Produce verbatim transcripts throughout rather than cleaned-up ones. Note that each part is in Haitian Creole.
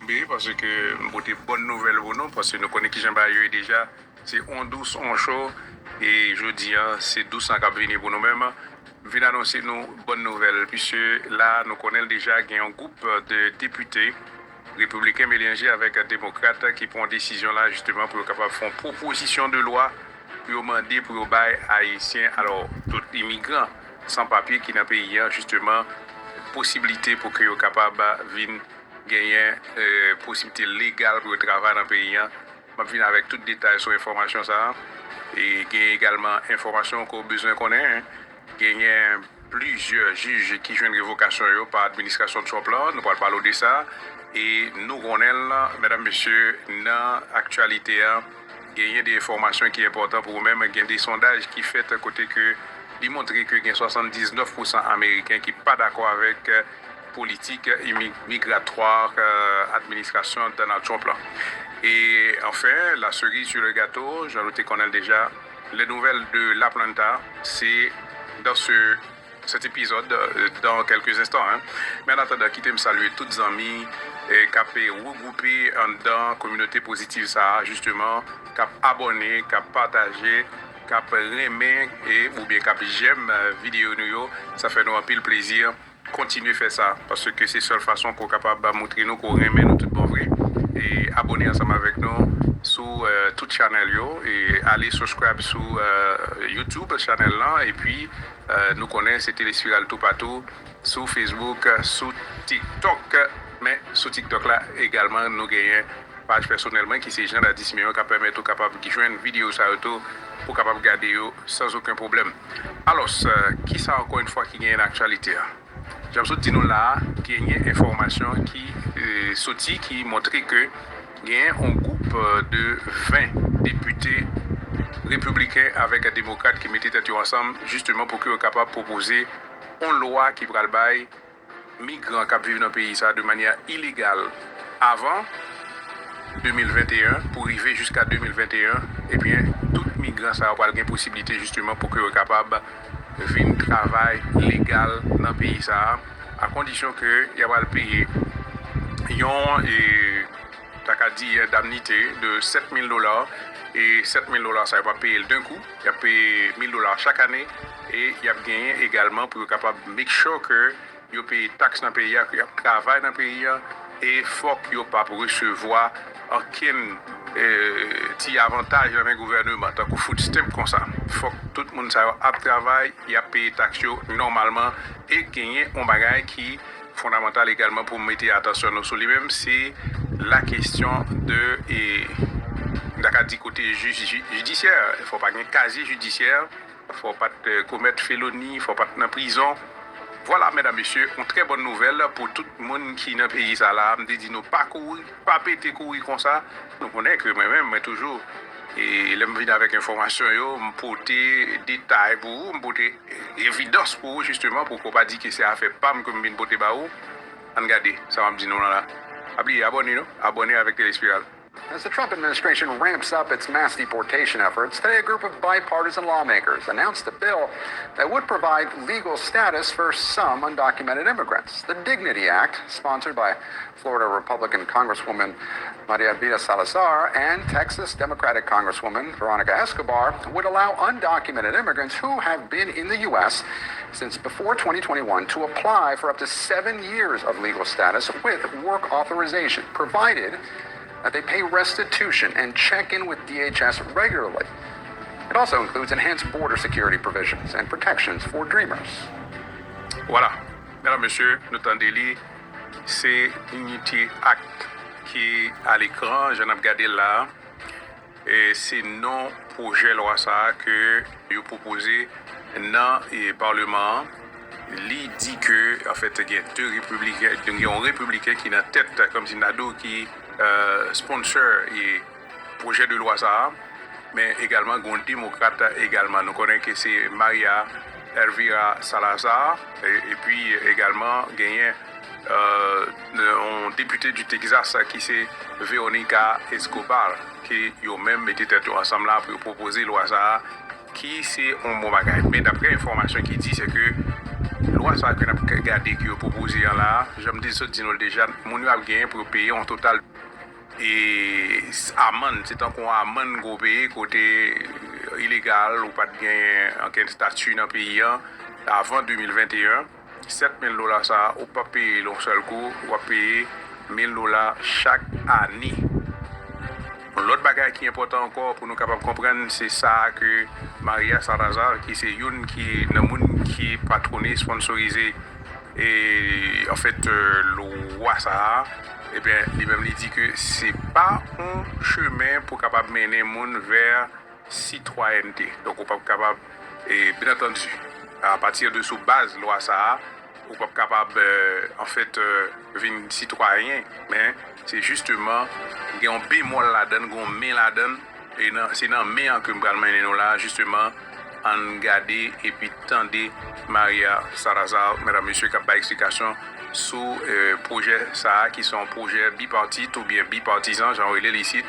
Be, paske m pote bòn nouvèl pou nou, paske nou konnen kijan bagay yo ye deja. Se on dous, on cho, e jodi a, se dous lan k ap vini pou nou menm. M vin anonse nou bòn nouvèl, piske la, nou konnen l deja, gen yon gwoup de depite repibliken melanje avèk demokrat ki pran desizyon la, jisteman, pou yo kapab fè yon pwopozisyon de lwa pou yo mande pou yo bay Ayisyen, alò, tout imigran san papye ki nan peyi a, jisteman, posiblite pou ke yo kapab vin genyen, eh, posiblite legal pou yo travay nan peyi a. M ap vin avèk tout detay sou enfòmasyon sa a. E genyen egalman enfòmasyon ke w bezwen konnen. Genyen plizyè jij ki jwenn revokasyon yo pa administrasyon Trump lan. Nou pral pale w de sa. E nou konnen l, medam, mesye, nan aktyalite a, genyen de enfòmasyon ki enpòtan pou ou menm. Gen de sondaj ki fèt kote ke li montre ke gen swasanndiznèf pousan Ameriken ki pa dakò avèk, eh, politik imi-, migratwa, eh, administrasyon Donald Trump lan. E anfen, la cerise sur le gâteau, jan nou te konnen l deja, les nouvelles de Laplanta, se dans ce, cet épisode, euh, dans quelques instants, hein. Men an atandan, kite m salye tout zanmi, eh, k ap regwoupe anndan kominote pozitiv sa a, jisteman, k ap abòne, k ap pataje, k ap renmen, e, oubyen k ap jèm, eh, videyo nou yo. Sa fè nou anpil plezi. Kontinye fè sa, paske se sèl fason ke w kapab montre nou ke w renmen nou tout bon vre. E abòne ansanm avèk nou sou, eh, tout chanèl yo, e ale subscribe sou, eh, YouTube chanèl lan, epi, eh, nou konnen se Telespiral toupatou, sou Facebook, sou TikTok, men sou TikTok la egalman nou genyen paj pèsonèl mwen ki se Jean Dadis Simeon, k ap pèmèt ou kapab jwenn videyo sa yo tou, pou w kapab gade yo sans aucun problème. Alòs, eh, kisa ankò yon fwa ki genyen nan aktyalite a? Jan m sot di nou la a, genyen enfòmasyon ki, eh, soti ki montre ke genyen yon gwoup, eh, de ven depite repibliken avèk demokrat ki mete tèt yo ansanm jisteman pou ke yo kapab pwopoze yon lwa ki pral bay migran k ap viv nan peyi sa a de manyè ilegal avan de mil venteyen pou rive jiska de mil venteyen, ebyen, tout migran sa yo pral gen posiblite jisteman pou ke yo kapab vin travay legal nan peyi sa a, a kondisyon ke y a pral peye yon, e, ta ka di, endemnite de sèt mil dola, e sèt mil dola sa yo p ap peye l d'un coup, y ap peye mil dola chak ane, e y ap genyen egalman pou yo kapab make sure ke yo peye taks nan peyi a, ke y ap travay nan peyi a, e fòk yo p ap resevwa okenn, eh, ti avantaj nan men gouvèneman, tankou food stamp konsa. Fòk tout moun sa yo ap travay, y ap peye taks yo nòmalman, e genyen yon bagay ki fondamantal egalman pou mete atansyon nou sou li menm, se la kesyon de, e, m ta ka di kote jij, ji-, jidisyè, fò pa gen kazye jidisyè, fò w pa t, eh, komèt feloni, fò w pa t nan prizon. Vwala, medam, mesye, yon trè bòn nouvèl pou tout moun ki nan peyi sa la. M te di nou pa kouri, pa pete kouri konsa. Nou konnen ke mwen menm, mwen toujou, e lè m vin avèk enfòmasyon yo, m pote detay pou ou, m pote, eh, evidans pou ou, jisteman, pou ke w pa di ke se afè pa m ke m vin pote ba ou. Ann gade sa m ap di nou la la. Pa bliye abòne, non? Abòne avèk Telespiral. As the Trump administration ramps up its mass deportation efforts, today a group of bipartisan lawmakers announced a bill that would provide legal status for some undocumented immigrants. The Dignity Act, sponsored by Florida Republican Congresswoman Maria Elvira Salazar and Texas Democratic Congresswoman Veronica Escobar, would allow undocumented immigrants who have been in the U S since before twenty twenty-one to apply for up to seven years of legal status with work authorization, provided that they pay restitution and check in with D H S regularly. It also includes enhanced border security provisions and protections for dreamers. Vwala, medam, mesye, nou tande li, se Dignity Act ki alekran, jan n ap gade l la a. E se non pwojè lwa sa a ke yo pwopoze nan, e, Paleman an. Li di ke, anfèt, gen de repibliken, gen yon repibliken ki nan tèt, kòmsi n ta di w, ki, eh, sponsor, e, pwojè de lwa sa a, men egalman gen yon demokrat egalman. Nou konnen ke se Maria Elvira Salazar, e, epi egalman genyen, eh, yon depite du Texas ki se Veronica Escobar, ke yo menm mete tèt yo ansanm la pou yo pwopoze lwa sa a, ki se yon bon bagay. Men daprè enfòmasyon ki di, se ke Lwa sa ke n ap gade ke yo pwopoze an la, jan m te sot di nou l deja, moun yo ap genyen pou yo peye yon total e amann, se tankou yon amann ke w peye kote ilegal, ou pa t gen ankenn estati nan peyi an avan de mil venteyen. Sèt mil dola sa a, ou p ap peye l yon sèl kou, w ap peye mil dola chak ane. Yon lòt bagay ki enpòtan ankò pou nou kapab konprann, se sa a ke Maria Salazar, ki se youn ki nan moun ki patwone, sponsorize, e, anfèt, e, lwa sa a, ebyen, li menm li di ke se pa yon chemen pou kapab mennen moun vè sitwayènte. Donk, ou p ap kapab, e, byen antandi, apati de sou baz lwa sa a, ou p ap kapab, e, anfèt, e, vin sitwayen, men se jisteman, gen yon bemòl ladan l, gen yon men ladan l, e nan, se nan men an ke m pral mennen nou la, jisteman, ann gade epi tande Maria Salazar, medam, mesye, k ap bay eksplikasyon sou, e, pwojè sa a, ki se yon pwojè bipartit oubyen bipatizan, jan yo rele l isit,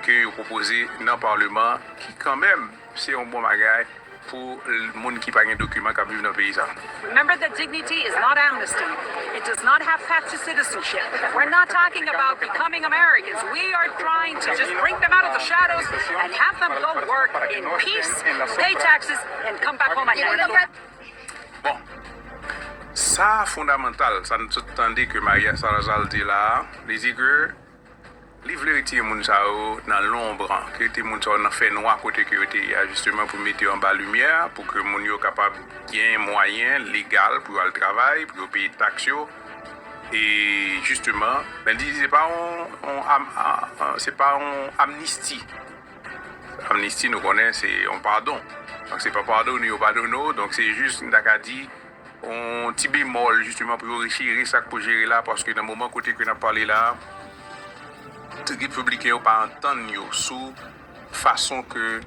ke yo pwopoze nan Palman, ki kanmenm se yon bon bagay pou l-, moun ki pa gen dokiman k ap viv nan peyi sa. Remember that dignity is not amnesty. It does not have path to citizenship. We're not talking about becoming Americans. We are trying to just bring them out of the shadows and have them go work in peace, pay taxes, and come back home and have a Bon, sa fondamantal, sa n sot tande ke Maria Salazar di la a, li di ke li vle retire moun sa yo nan lonb an, ke retire moun sa yo nan fènwa kote ke yo te ye a, jisteman pou mete yo anba limyè, pou ke moun yo kapab gen mwayen legal pou yo al travay, pou yo peye taks yo. E jisteman, men li di se pa yon, yon am-, a-, a-, se pa yon amnisti. Amnisti, nou konnen, se yon padon. Donk, se pa padone yo padone w, donk se jis, m ta ka di, yon ti bemòl, jisteman, pou yo jere sa k pou jere la, paske nan moman kote ke n ap pale la, repibliken yo pa antann yo sou fason ke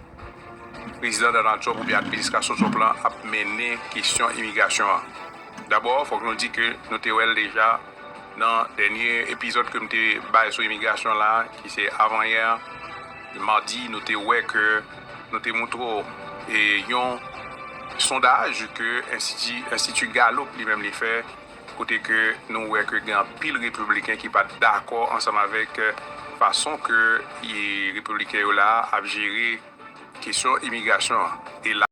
prezidan Donald Trump oubyen administrasyon Trump lan ap mennen kesyon imigrasyon an. Dabò, fòk nou di ke nou te wè l deja nan dènye epizòd ke m te bay sou imigrasyon la, ki se avanyè, madi, nou te wè ke nou te moutre w, e, yon sondaj ke Enstiti, Enstiti Gallup li menm li fè, kote ke nou wè ke gen anpil repibliken ki pa t dakò ansanm avèk, e, fason ke, e, repibliken yo la ap jere kesyon imigrasyon an. E la,